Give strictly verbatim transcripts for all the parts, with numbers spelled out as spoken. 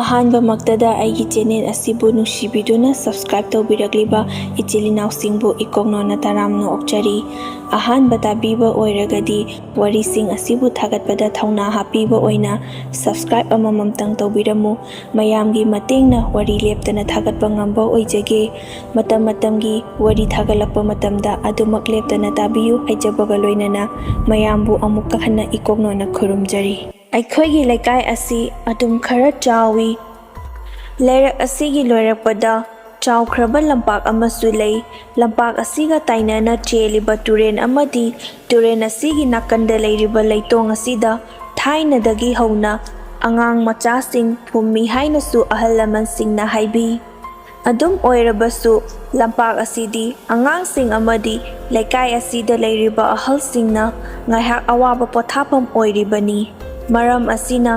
ꯑꯍꯥꯟꯕꯃꯛꯇꯗ ꯑꯩꯒꯤ ꯆꯦꯅꯦꯜ ꯑꯁꯤꯕꯨ ꯅꯨꯡꯁꯤꯕꯤꯗꯨꯅ ꯁꯕꯁꯀ꯭ꯔꯥꯏꯕ ꯇꯧꯕꯤꯔꯛꯂꯤꯕ ꯏꯆꯤꯜ ꯏꯅꯥꯎꯁꯤꯡꯕꯨ ꯏꯀꯣꯛꯅꯣꯅ ꯇꯔꯥꯝꯅ ꯑꯣꯛꯆꯔꯤ꯫ ꯑꯍꯥꯟꯕ ꯇꯥꯕꯤꯕ ꯑꯣꯏꯔꯒꯗꯤ ꯋꯥꯔꯤꯁꯤꯡ ꯑꯁꯤꯕꯨ ꯊꯥꯒꯠꯄꯗ ꯊꯧꯅꯥ ꯍꯥꯞꯄꯤꯕ ꯑꯣꯏꯅ ꯁꯕꯁꯀ꯭ꯔꯥꯏꯕ ꯑꯃꯃꯝꯇꯪ ꯇꯧꯕꯤꯔꯝꯃꯨ꯫ ꯃꯌꯥꯝꯒꯤ ꯃꯇꯦꯡꯅ ꯋꯥꯔꯤ ꯂꯦꯞꯇꯅ ꯊꯥꯒꯠꯄ ꯉꯝꯕ ꯑꯣꯏꯖꯒꯦ꯫ ꯃꯇꯝ ꯃꯇꯝꯒꯤ ꯋꯥꯔꯤ ꯊꯥꯒꯠꯂꯛꯄ ꯃꯇꯝꯗ ꯑꯗꯨꯃꯛ ꯂꯦꯞꯇꯅ ꯇꯥꯕꯤꯌꯨ ꯍꯥꯏꯖꯕꯒ ꯂꯣꯏꯅꯅ ꯃꯌꯥꯝꯕꯨ ꯑꯃꯨꯛꯀ ꯍꯟꯅ ꯏꯀꯣꯛꯅꯣꯅ ꯈꯨꯔꯨꯝꯖꯔꯤ꯫ ꯑꯩꯈꯣꯏꯒꯤ ꯂꯩꯀꯥꯏ ꯑꯁꯤ ꯑꯗꯨꯝ ꯈꯔ ꯆꯥꯎꯏ꯫ ꯂꯩꯔꯛ ꯑꯁꯤꯒꯤ ꯂꯣꯏꯔꯛꯄꯗ ꯆꯥꯎꯈ꯭ꯔꯕ ꯂꯝꯄꯥꯛ ꯑꯃꯁꯨ ꯂꯩ꯫ ꯂꯝꯄꯥꯛ ꯑꯁꯤꯒ ꯇꯥꯏꯅꯅ ꯆꯦꯜꯂꯤꯕ ꯇꯨꯔꯦꯜ ꯑꯃꯗꯤ ꯇꯨꯔꯦꯜ ꯑꯁꯤꯒꯤ ꯅꯥꯀꯟꯗ ꯂꯩꯔꯤꯕ ꯂꯩꯇꯣꯡ ꯑꯁꯤꯗ ꯊꯥꯏꯅꯗꯒꯤ ꯍꯧꯅ ꯑꯉꯥꯡ ꯃꯆꯥꯁꯤꯡ ꯐꯨꯝꯃꯤ ꯍꯥꯏꯅꯁꯨ ꯑꯍꯜ ꯂꯃꯟꯁꯤꯡꯅ ꯍꯥꯏꯕꯤ꯫ ꯑꯗꯨꯝ ꯑꯣꯏꯔꯕꯁꯨ, ꯂꯝꯄꯥꯛ ꯑꯁꯤꯗꯤ ꯑꯉꯥꯡꯁꯤꯡ ꯑꯃꯗꯤ ꯂꯩꯀꯥꯏ ꯑꯁꯤꯗ ꯂꯩꯔꯤꯕ ꯑꯍꯜꯁꯤꯡꯅ ꯉꯥꯏꯍꯥꯛ ꯑꯋꯥꯕ ꯄꯣꯊꯥꯐꯝ ꯑꯣꯏꯔꯤꯕꯅꯤ꯫ ꯃꯔꯝ ꯑꯁꯤꯅ,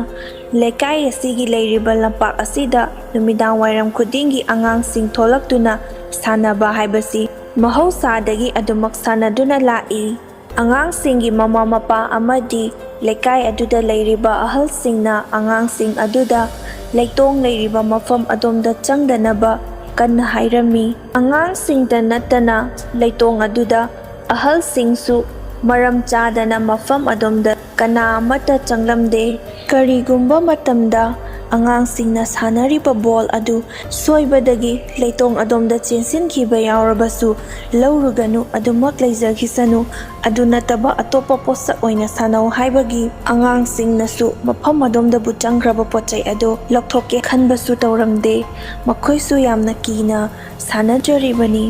ꯂꯩꯀꯥꯏ ꯑꯁꯤꯒꯤ ꯂꯩꯔꯤꯕ ꯂꯝꯄꯥꯛ ꯑꯁꯤꯗ ꯅꯨꯃꯤꯗꯥꯡ ꯋꯥꯏꯔꯝ ꯈꯨꯗꯤꯡꯒꯤ ꯑꯉꯥꯡꯁꯤꯡ ꯊꯣꯛꯂꯛꯇꯨꯅ ꯁꯥꯟꯅꯕ ꯍꯥꯏꯕꯁꯤ ꯃꯍꯧꯁꯥꯗꯒꯤ ꯑꯗꯨꯃꯛ ꯁꯥꯟꯅꯗꯨꯅ ꯂꯥꯛꯏ꯫ ꯑꯉꯥꯡꯁꯤꯡꯒꯤ ꯃꯃꯥ ꯃꯄꯥ ꯑꯃꯗꯤ ꯂꯩꯀꯥꯏ ꯑꯗꯨꯗ ꯂꯩꯔꯤꯕ ꯑꯍꯜꯁꯤꯡꯅ ꯑꯉꯥꯡꯁꯤꯡ ꯑꯗꯨꯗ ꯂꯩꯇꯣꯡ ꯂꯩꯔꯤꯕ ꯃꯐꯝ ꯑꯗꯣꯝꯗ ꯆꯪꯗꯅꯕ ꯀꯟꯅ ꯍꯥꯏꯔꯝꯃꯤ꯫ ꯑꯉꯥꯡꯁꯤꯡꯇ ꯅꯠꯇꯅ ꯂꯩꯇꯣꯡ ꯑꯗꯨꯗ ꯑꯍꯜꯁꯤꯡꯁꯨ ꯃꯔꯝ ꯆꯥꯗꯅ ꯃꯐꯝ ꯑꯗꯣꯝꯗ ꯀꯅꯥ ꯑꯃꯠꯇ ꯆꯪꯂꯝꯗꯦ꯫ ꯀꯔꯤꯒꯨꯝꯕ ꯃꯇꯝꯗ ꯑꯉꯥꯡꯁꯤꯡꯅ ꯁꯥꯟꯅꯔꯤꯕ ꯕꯣꯜ ꯑꯗꯨ ꯁꯣꯏꯕꯗꯒꯤ ꯂꯩꯇꯣꯡ ꯑꯗꯣꯝꯗ ꯆꯦꯟꯁꯤꯟꯈꯤꯕ ꯌꯥꯎꯔꯕꯁꯨ, ꯂꯧꯔꯨꯒꯅꯨ, ꯑꯗꯨꯃꯛ ꯂꯩꯖꯈꯤꯁꯅꯨ, ꯑꯗꯨ ꯅꯠꯇꯕ ꯑꯇꯣꯞꯄ ꯄꯣꯠꯁꯛ ꯑꯣꯏꯅ ꯁꯥꯟꯅꯧ ꯍꯥꯏꯕꯒꯤ ꯑꯉꯥꯡꯁꯤꯡꯅꯁꯨ ꯃꯐꯝ ꯑꯗꯣꯝꯗꯕꯨ ꯆꯪꯈ꯭ꯔꯕ ꯄꯣꯠ ꯆꯩ ꯑꯗꯨ ꯂꯧꯊꯣꯛꯀꯦ ꯈꯟꯕꯁꯨ ꯇꯧꯔꯝꯗꯦ꯫ ꯃꯈꯣꯏꯁꯨ ꯌꯥꯝꯅ ꯀꯤꯅ ꯁꯥꯟꯅꯖꯔꯤꯕꯅꯤ꯫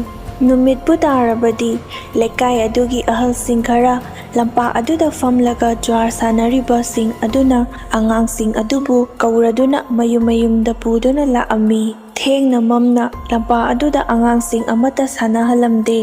ꯅꯨꯃꯤꯠꯄꯨ ꯇꯥꯔꯕꯗꯤ ꯂꯩꯀꯥꯏ ꯑꯗꯨꯒꯤ ꯑꯍꯜꯁꯤꯡ ꯈꯔ ꯂꯝꯄꯥꯛ ꯑꯗꯨꯗ ꯐꯝꯂꯒ ꯖ꯭ꯋꯥꯔ ꯁꯥꯟꯅꯔꯤꯕꯁꯤꯡ ꯑꯗꯨꯅ ꯑꯉꯥꯡꯁꯤꯡ ꯑꯗꯨꯕꯨ ꯀꯧꯔꯗꯨꯅ ꯃꯌꯨꯝ ꯃꯌꯨꯝꯗ ꯄꯨꯗꯨꯅ ꯂꯥꯛꯑꯝꯃꯤ꯫ ꯊꯦꯡꯅ ꯃꯝꯅ ꯂꯝꯄꯥꯛ ꯑꯗꯨꯗ ꯑꯉꯥꯡꯁꯤꯡ ꯑꯃꯠꯇ ꯁꯥꯟꯅꯍꯜꯂꯝꯗꯦ꯫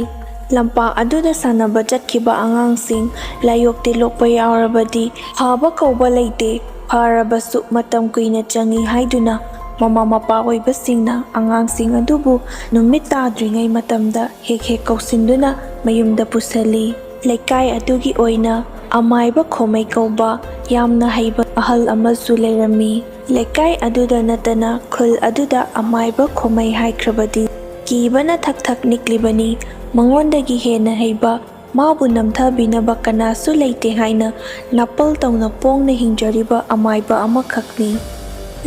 ꯂꯝꯄꯥꯛ ꯑꯗꯨꯗ ꯁꯥꯟꯅꯕ ꯆꯠꯈꯤꯕ ꯑꯉꯥꯡꯁꯤꯡ ꯂꯥꯏꯌꯣꯛ ꯇꯤꯜꯂꯣꯛꯄ ꯌꯥꯎꯔꯕꯗꯤ ꯐꯕ ꯀꯧꯕ ꯂꯩꯇꯦ꯫ ꯐꯔꯕꯁꯨ ꯃꯇꯝ ꯀꯨꯏꯅ ꯆꯪꯏ ꯍꯥꯏꯗꯨꯅ ꯃꯃꯥ ꯃꯄꯥ ꯑꯣꯏꯕꯁꯤꯡꯅ ꯑꯉꯥꯡꯁꯤꯡ ꯑꯗꯨꯕꯨ ꯅꯨꯃꯤꯠ ꯇꯥꯗ꯭ꯔꯤꯉꯩ ꯃꯇꯝꯗ ꯍꯦꯛ ꯍꯦꯛ ꯀꯧꯁꯤꯟꯗꯨꯅ ꯃꯌꯨꯝꯗ ꯄꯨꯁꯜꯂꯤ꯫ ꯂꯩꯀꯥꯏ ꯑꯗꯨꯒꯤ ꯑꯣꯏꯅ ꯑꯃꯥꯏꯕ ꯈꯣꯃꯩ ꯀꯧꯕ ꯌꯥꯝꯅ ꯍꯩꯕ ꯑꯍꯜ ꯑꯃꯁꯨ ꯂꯩꯔꯝꯃꯤ꯫ ꯂꯩꯀꯥꯏ ꯑꯗꯨꯗ ꯅꯠꯇꯅ ꯈꯨꯜ ꯑꯗꯨꯗ ꯑꯃꯥꯏꯕ ꯈꯣꯃꯩ ꯍꯥꯏꯈ꯭ꯔꯕꯗꯤ ꯀꯤꯕꯅ ꯊꯛ ꯊꯛ ꯅꯤꯛꯂꯤꯕꯅꯤ꯫ ꯃꯉꯣꯟꯗꯒꯤ ꯍꯦꯟꯅ ꯍꯩꯕ, ꯃꯥꯕꯨ ꯅꯝꯊꯕꯤꯅꯕ ꯀꯅꯥꯁꯨ ꯂꯩꯇꯦ ꯍꯥꯏꯅ ꯅꯥꯄꯜ ꯇꯧꯅ ꯄꯣꯡꯅ ꯍꯤꯡꯖꯔꯤꯕ ꯑꯃꯥꯏꯕ ꯑꯃꯈꯛꯅꯤ꯫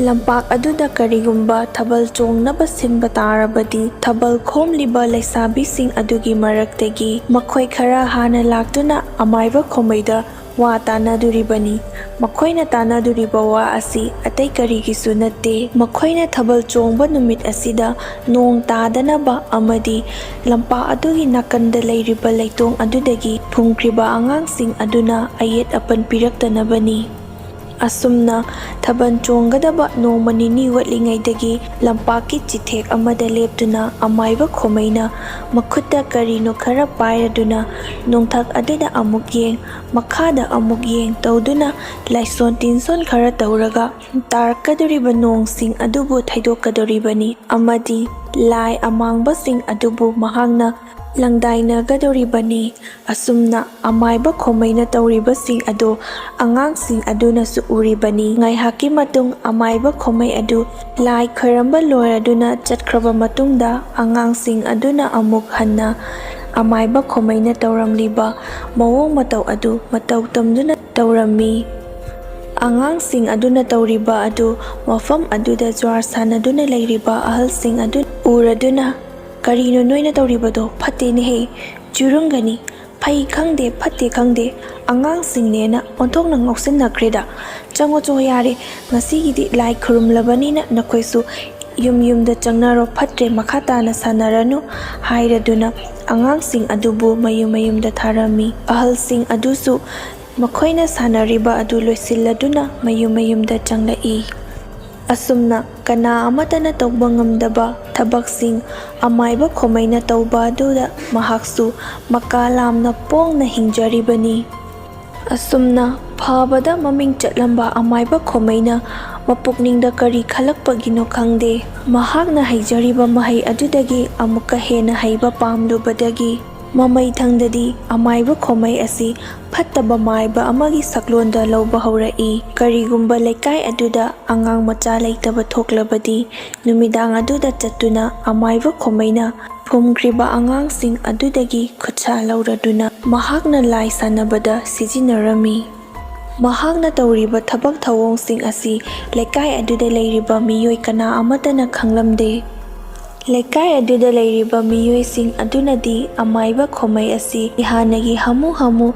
ꯂꯝꯄꯥꯛ ꯑꯗꯨꯗ ꯀꯔꯤꯒꯨꯝꯕ ꯊꯥꯕꯜ ꯆꯣꯡꯅꯕ ꯁꯤꯟꯕ ꯇꯥꯔꯕꯗꯤ, ꯊꯥꯕꯜ ꯈꯣꯝꯂꯤꯕ ꯂꯩꯁꯥꯕꯤꯁꯤꯡ ꯑꯗꯨꯒꯤ ꯃꯔꯛꯇꯒꯤ ꯃꯈꯣꯏ ꯈꯔ ꯍꯥꯟꯅ ꯂꯥꯛꯇꯨꯅ ꯑꯃꯥꯏꯕ ꯈꯣꯃꯩꯗ ꯋꯥ ꯇꯥꯟꯅꯗꯣꯔꯤꯕꯅꯤ꯫ ꯃꯈꯣꯏꯅ ꯇꯥꯟꯅꯗꯣꯔꯤꯕ ꯋꯥ ꯑꯁꯤ ꯑꯇꯩ ꯀꯔꯤꯒꯤꯁꯨ ꯅꯠꯇꯦ, ꯃꯈꯣꯏꯅ ꯊꯥꯕꯜ ꯆꯣꯡꯕ ꯅꯨꯃꯤꯠ ꯑꯁꯤꯗ ꯅꯣꯡ ꯇꯥꯗꯅꯕ ꯑꯃꯗꯤ ꯂꯝꯄꯥꯛ ꯑꯗꯨꯒꯤ ꯅꯥꯀꯟꯗ ꯂꯩꯔꯤꯕ ꯂꯩꯇꯣꯡ ꯑꯗꯨꯗꯒꯤ ꯐꯨꯝꯈ꯭ꯔꯤꯕ ꯑꯉꯥꯡꯁꯤꯡ ꯑꯗꯨꯅ ꯑꯌꯦꯠ ꯑꯄꯟ ꯄꯤꯔꯛꯇꯅꯕꯅꯤ꯫ ꯑꯁꯨꯝꯅ ꯊꯥꯕꯜ ꯆꯣꯡꯒꯗꯕ ꯅꯣꯡꯃ ꯅꯤꯅꯤ ꯋꯥꯠꯂꯤꯉꯩꯗꯒꯤ ꯂꯝꯄꯥꯛꯀꯤ ꯆꯤꯊꯦꯛ ꯑꯃꯗ ꯂꯦꯞꯇꯨꯅ ꯑꯃꯥꯏꯕ ꯈꯣꯃꯩꯅ ꯃꯈꯨꯠꯇ ꯀꯔꯤꯅꯣ ꯈꯔ ꯄꯥꯏꯔꯗꯨꯅ ꯅꯣꯡꯊꯛ ꯑꯗꯨꯗ ꯑꯃꯨꯛ ꯌꯦꯡ, ꯃꯈꯥꯗ ꯑꯃꯨꯛ ꯌꯦꯡ ꯇꯧꯗꯨꯅ ꯂꯥꯏꯁꯣꯟ ꯇꯤꯟꯁꯣꯟ ꯈꯔ ꯇꯧꯔꯒ ꯇꯥꯔꯛꯀꯗꯧꯔꯤꯕ ꯅꯣꯡꯁꯤꯡ ꯑꯗꯨꯕꯨ ꯊꯩꯗꯣꯛꯀꯗꯧꯔꯤꯕꯅꯤ ꯑꯃꯗꯤ ꯂꯥꯏ ꯑꯃꯥꯡꯕꯁꯤꯡ ꯑꯗꯨꯕꯨ ꯃꯍꯥꯛꯅ ꯂꯪꯗꯥꯏꯅꯒꯗꯧꯔꯤꯕꯅꯤ꯫ ꯑꯁꯨꯝꯅ ꯑꯃꯥꯏꯕ ꯈꯣꯃꯩꯅ ꯇꯧꯔꯤꯕꯁꯤꯡ ꯑꯗꯨ ꯑꯉꯥꯡꯁꯤꯡ ꯑꯗꯨꯅꯁꯨ ꯎꯔꯤꯕꯅꯤ꯫ ꯉꯥꯏꯍꯥꯛꯀꯤ ꯃꯇꯨꯡ ꯑꯃꯥꯏꯕ ꯈꯣꯃꯩ ꯑꯗꯨ ꯂꯥꯏ ꯈꯣꯏꯔꯝꯕ ꯂꯣꯏꯔꯗꯨꯅ ꯆꯠꯈ꯭ꯔꯕ ꯃꯇꯨꯡꯗ ꯑꯉꯥꯡꯁꯤꯡ ꯑꯗꯨꯅ ꯑꯃꯨꯛ ꯍꯟꯅ ꯑꯃꯥꯏꯕ ꯈꯣꯃꯩꯅ ꯇꯧꯔꯝꯂꯤꯕ ꯃꯑꯣꯡ ꯃꯇꯧ ꯑꯗꯨ ꯃꯇꯧ ꯇꯝꯗꯨꯅ ꯇꯧꯔꯝꯃꯤ꯫ ꯑꯉꯥꯡꯁꯤꯡ ꯑꯗꯨꯅ ꯇꯧꯔꯤꯕ ꯑꯗꯨ ꯃꯐꯝ ꯑꯗꯨꯗ ꯖ꯭ꯋꯥꯔ ꯁꯥꯟꯅꯗꯨꯅ ꯂꯩꯔꯤꯕ ꯑꯍꯜꯁꯤꯡ ꯑꯗꯨ ꯎꯔꯗꯨꯅ, "ꯀꯔꯤꯅꯣ ꯅꯣꯏꯅ ꯇꯧꯔꯤꯕꯗꯣ? ꯐꯠꯇꯦꯅꯦꯍꯦ, ꯆꯨꯔꯨꯡꯒꯅꯤ, ꯐꯩ ꯈꯪꯗꯦ, ꯐꯠꯇꯦ ꯈꯪꯗꯦ, ꯑꯉꯥꯡꯁꯤꯡꯅꯦꯅ ꯑꯣꯟꯊꯣꯛꯅ ꯉꯥꯎꯁꯤꯟꯅꯈ꯭ꯔꯦꯗ꯫ ꯆꯪꯉꯣ ꯆꯣ ꯌꯥꯔꯦ, ꯉꯁꯤꯒꯤꯗꯤ ꯂꯥꯏ ꯈꯨꯔꯨꯝꯂꯕꯅꯤꯅ ꯅꯈꯣꯏꯁꯨ ꯌꯨꯝ ꯌꯨꯝꯗ ꯆꯪꯅꯔꯣ, ꯐꯠꯇ꯭ꯔꯦ ꯃꯈꯥ ꯇꯥꯅ ꯁꯥꯟꯅꯔꯅꯨ" ꯍꯥꯏꯔꯗꯨꯅ ꯑꯉꯥꯡꯁꯤꯡ ꯑꯗꯨꯕꯨ ꯃꯌꯨꯝ ꯃꯌꯨꯝꯗ ꯊꯥꯔꯝꯃꯤ꯫ ꯑꯍꯜꯁꯤꯡ ꯑꯗꯨꯁꯨ ꯃꯈꯣꯏꯅ ꯁꯥꯟꯅꯔꯤꯕ ꯑꯗꯨ ꯂꯣꯏꯁꯤꯜꯂꯗꯨꯅ ꯃꯌꯨꯝ ꯃꯌꯨꯝꯗ ꯆꯪꯂꯛꯏ꯫ ꯑꯁꯨꯝꯅ ꯀꯅꯥ ꯑꯃꯠꯇꯅ ꯇꯧꯕ ꯉꯝꯗꯕ ꯊꯕꯛꯁꯤꯡ ꯑꯃꯥꯏꯕ ꯈꯣꯃꯩꯅ ꯇꯧꯕ ꯑꯗꯨꯗ ꯃꯍꯥꯛꯁꯨ ꯃꯀꯥ ꯂꯥꯝꯅ ꯄꯣꯡꯅ ꯍꯤꯡꯖꯔꯤꯕꯅꯤ꯫ ꯑꯁꯨꯝꯅ ꯐꯕꯗ ꯃꯃꯤꯡ ꯆꯠꯂꯝꯕ ꯑꯃꯥꯏꯕ ꯈꯣꯃꯩꯅ ꯃꯄꯨꯛꯅꯤꯡꯗ ꯀꯔꯤ ꯈꯜꯂꯛꯄꯒꯤꯅꯣ ꯈꯪꯗꯦ, ꯃꯍꯥꯛꯅ ꯍꯩꯖꯔꯤꯕ ꯃꯍꯩ ꯑꯗꯨꯗꯒꯤ ꯑꯃꯨꯛꯀ ꯍꯦꯟꯅ ꯍꯩꯕ ꯄꯥꯝꯂꯨꯕꯗꯒꯤ ꯃꯃꯩꯊꯪꯗꯗꯤ ꯑꯃꯥꯏꯕ ꯈꯣꯃꯩ ꯑꯁꯤ ꯐꯠꯇꯕ ꯃꯥꯏꯕ ꯑꯃꯒꯤ ꯁꯛꯂꯣꯟꯗ ꯂꯧꯕ ꯍꯧꯔꯛꯏ꯫ ꯀꯔꯤꯒꯨꯝꯕ ꯂꯩꯀꯥꯏ ꯑꯗꯨꯗ ꯑꯉꯥꯡ ꯃꯆꯥ ꯂꯩꯇꯕ ꯊꯣꯛꯂꯕꯗꯤ, ꯅꯨꯃꯤꯗꯥꯡ ꯑꯗꯨꯗ ꯆꯠꯇꯨꯅ ꯑꯃꯥꯏꯕ ꯈꯣꯃꯩꯅ ꯐꯨꯝꯈ꯭ꯔꯤꯕ ꯑꯉꯥꯡꯁꯤꯡ ꯑꯗꯨꯗꯒꯤ ꯈꯨꯠꯁꯥ ꯂꯧꯔꯗꯨꯅ ꯃꯍꯥꯛꯅ ꯂꯥꯏ ꯁꯥꯟꯅꯕꯗ ꯁꯤꯖꯤꯟꯅꯔꯝꯃꯤ꯫ ꯃꯍꯥꯛꯅ ꯇꯧꯔꯤꯕ ꯊꯕꯛ ꯊꯧꯑꯣꯡꯁꯤꯡ ꯑꯁꯤ ꯂꯩꯀꯥꯏ ꯑꯗꯨꯗ ꯂꯩꯔꯤꯕ ꯃꯤꯑꯣꯏ ꯀꯅꯥ ꯑꯃꯠꯇꯅ ꯈꯪꯂꯝꯗꯦ꯫ ꯂꯩꯀꯥꯏ ꯑꯗꯨꯗ ꯂꯩꯔꯤꯕ ꯃꯤꯑꯣꯏꯁꯤꯡ ꯑꯗꯨꯅꯗꯤ ꯑꯃꯥꯏꯕ ꯈꯣꯃꯩ ꯑꯁꯤ ꯍꯥꯟꯅꯒꯤ ꯍꯥꯃꯨ ꯍꯥꯃꯨ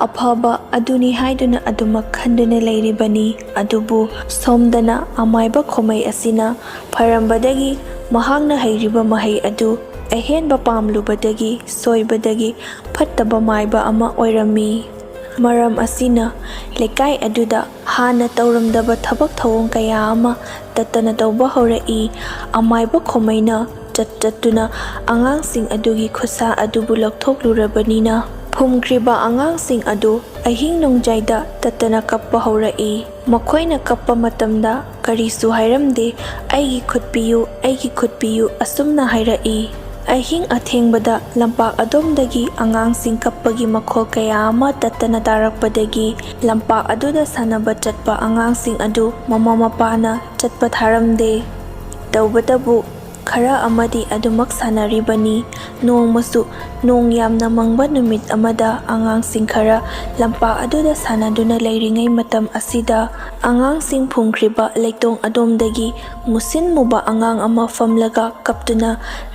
ꯑꯐꯕ ꯑꯗꯨꯅꯤ ꯍꯥꯏꯗꯨꯅ ꯑꯗꯨꯃꯛ ꯈꯟꯗꯨꯅ ꯂꯩꯔꯤꯕꯅꯤ꯫ ꯑꯗꯨꯕꯨ ꯁꯣꯝꯗꯅ ꯑꯃꯥꯏꯕ ꯈꯣꯃꯩ ꯑꯁꯤꯅ ꯐꯔꯝꯕꯗꯒꯤ ꯃꯍꯥꯛꯅ ꯍꯩꯔꯤꯕ ꯃꯍꯩ ꯑꯗꯨ ꯑꯍꯦꯟꯕ ꯄꯥꯝꯂꯨꯕꯗꯒꯤ ꯁꯣꯏꯕꯗꯒꯤ ꯐꯠꯇꯕ ꯃꯥꯏꯕ ꯑꯃ ꯑꯣꯏꯔꯝꯃꯤ꯫ ꯃꯔꯝ ꯑꯁꯤꯅ ꯂꯩꯀꯥꯏ ꯑꯗꯨꯗ ꯍꯥꯟꯅ ꯇꯧꯔꯝꯗꯕ ꯊꯕꯛ ꯊꯧꯑꯣꯡ ꯀꯌꯥ ꯑꯃ ꯇꯠꯇꯅ ꯇꯧꯕ ꯍꯧꯔꯛꯏ꯫ ꯑꯃꯥꯏꯕ ꯈꯣꯃꯩꯅ ꯆꯠ ꯆꯠꯇꯨꯅ ꯑꯉꯥꯡꯁꯤꯡ ꯑꯗꯨꯒꯤ ꯈꯨꯠꯁꯥ ꯑꯗꯨꯕꯨ ꯂꯧꯊꯣꯛꯂꯨꯔꯕꯅꯤꯅ, ꯐꯨꯝꯈ꯭ꯔꯤꯕ ꯑꯉꯥꯡꯁꯤꯡ ꯑꯗꯨ ꯑꯍꯤꯡ ꯅꯣꯡꯖꯥꯏꯗ ꯇꯠꯇꯅ ꯀꯞꯄ ꯍꯧꯔꯛꯏ꯫ ꯃꯈꯣꯏꯅ ꯀꯞꯄ ꯃꯇꯝꯗ ꯀꯔꯤꯁꯨ ꯍꯥꯏꯔꯝꯗꯦ, "ꯑꯩꯒꯤ ꯈꯨꯠ ꯄꯤꯌꯨ, ꯑꯩꯒꯤ ꯈꯨꯠ ꯄꯤꯌꯨ" ꯑꯁꯨꯝꯅ ꯍꯥꯏꯔꯛꯏ꯫ ꯑꯍꯤꯡ ꯑꯊꯦꯡꯕꯗ ꯂꯝꯄꯥꯛ ꯑꯗꯣꯝꯗꯒꯤ ꯑꯉꯥꯡꯁꯤꯡ ꯀꯞꯄꯒꯤ ꯃꯈꯣꯜ ꯀꯌꯥ ꯑꯃ ꯇꯠꯇꯅ ꯇꯥꯔꯛꯄꯗꯒꯤ ꯂꯝꯄꯥꯛ ꯑꯗꯨꯗ ꯁꯥꯟꯅꯕ ꯆꯠꯄ ꯑꯉꯥꯡꯁꯤꯡ ꯑꯗꯨ ꯃꯃꯥ ꯃꯄꯥꯅ ꯆꯠꯄ ꯊꯥꯔꯝꯗꯦ꯫ ꯇꯧꯕꯇꯕꯨ ꯈꯔ ꯑꯃꯗꯤ ꯑꯗꯨꯃꯛ ꯁꯥꯟꯅꯔꯤꯕꯅꯤ꯫ ꯅꯣꯡꯃꯁꯨ ꯅꯣꯡ ꯌꯥꯝꯅ ꯃꯪꯕ ꯅꯨꯃꯤꯠ ꯑꯃꯗ ꯑꯉꯥꯡꯁꯤꯡ ꯈꯔ ꯂꯝꯄꯥꯛ ꯑꯗꯨꯗ ꯁꯥꯟꯅꯗꯨꯅ ꯂꯩꯔꯤꯉꯩ ꯃꯇꯝ ꯑꯁꯤꯗ ꯑꯉꯥꯡꯁꯤꯡ ꯐꯨꯝꯈ꯭ꯔꯤꯕ ꯂꯩꯇꯣꯡ ꯑꯗꯣꯝꯗꯒꯤ ꯃꯨꯁꯤꯟ ꯃꯨꯕ ꯑꯉꯥꯡ ꯑꯃ ꯐꯝꯂꯒ ꯀꯞꯇꯨꯅ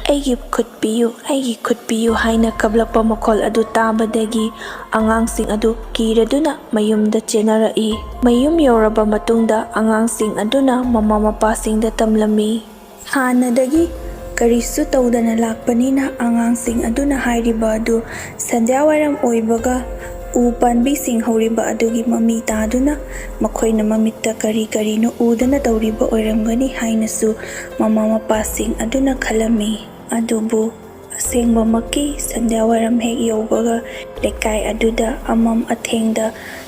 "ꯑꯩꯒꯤ ꯈꯨꯠ ꯄꯤꯌꯨ, ꯑꯩꯒꯤ ꯈꯨꯠ ꯄꯤꯌꯨ" ꯍꯥꯏꯅ ꯀꯞꯂꯛꯄ ꯃꯈꯣꯜ ꯑꯗꯨ ꯇꯥꯕꯗꯒꯤ ꯑꯉꯥꯡꯁꯤꯡ ꯑꯗꯨ ꯀꯤꯔꯗꯨꯅ ꯃꯌꯨꯝꯗ ꯆꯦꯟꯅꯔꯛꯏ꯫ ꯃꯌꯨꯝ ꯌꯧꯔꯕ ꯃꯇꯨꯡꯗ ꯑꯉꯥꯡꯁꯤꯡ ꯑꯗꯨꯅ ꯃꯃꯥ ꯃꯄꯥꯁꯤꯡꯗ ꯇꯝꯂꯝꯃꯤ꯫ ꯍꯥꯟꯅꯗꯒꯤ ꯀꯔꯤꯁꯨ ꯇꯧꯗꯅ ꯂꯥꯛꯄꯅꯤꯅ ꯑꯉꯥꯡꯁꯤꯡ ꯑꯗꯨꯅ ꯍꯥꯏꯔꯤꯕ ꯑꯗꯨ ꯁꯟꯙ꯭ꯌꯥ ꯋꯥꯏꯔꯝ ꯑꯣꯏꯕꯒ ꯎ ꯄꯥꯝꯕꯤꯁꯤꯡ ꯍꯧꯔꯤꯕ ꯑꯗꯨꯒꯤ ꯃꯃꯤ ꯇꯥꯗꯨꯅ ꯃꯈꯣꯏꯅ ꯃꯃꯤꯠꯇ ꯀꯔꯤ ꯀꯔꯤꯅꯣ ꯎꯗꯅ ꯇꯧꯔꯤꯕ ꯑꯣꯏꯔꯝꯒꯅꯤ ꯍꯥꯏꯅꯁꯨ ꯃꯃꯥ ꯃꯄꯥꯁꯤꯡ ꯑꯗꯨꯅ ꯈꯜꯂꯝꯃꯤ꯫ ꯑꯗꯨꯕꯨ ꯑꯁꯦꯡꯕꯃꯛꯀꯤ ꯁꯟꯙ꯭ꯌꯥ ꯋꯥꯏꯔꯝ ꯍꯦꯛ ꯌꯧꯕꯒ ꯂꯩꯀꯥꯏ ꯑꯗꯨꯗ ꯑꯃꯝ ꯑꯊꯦꯡꯗ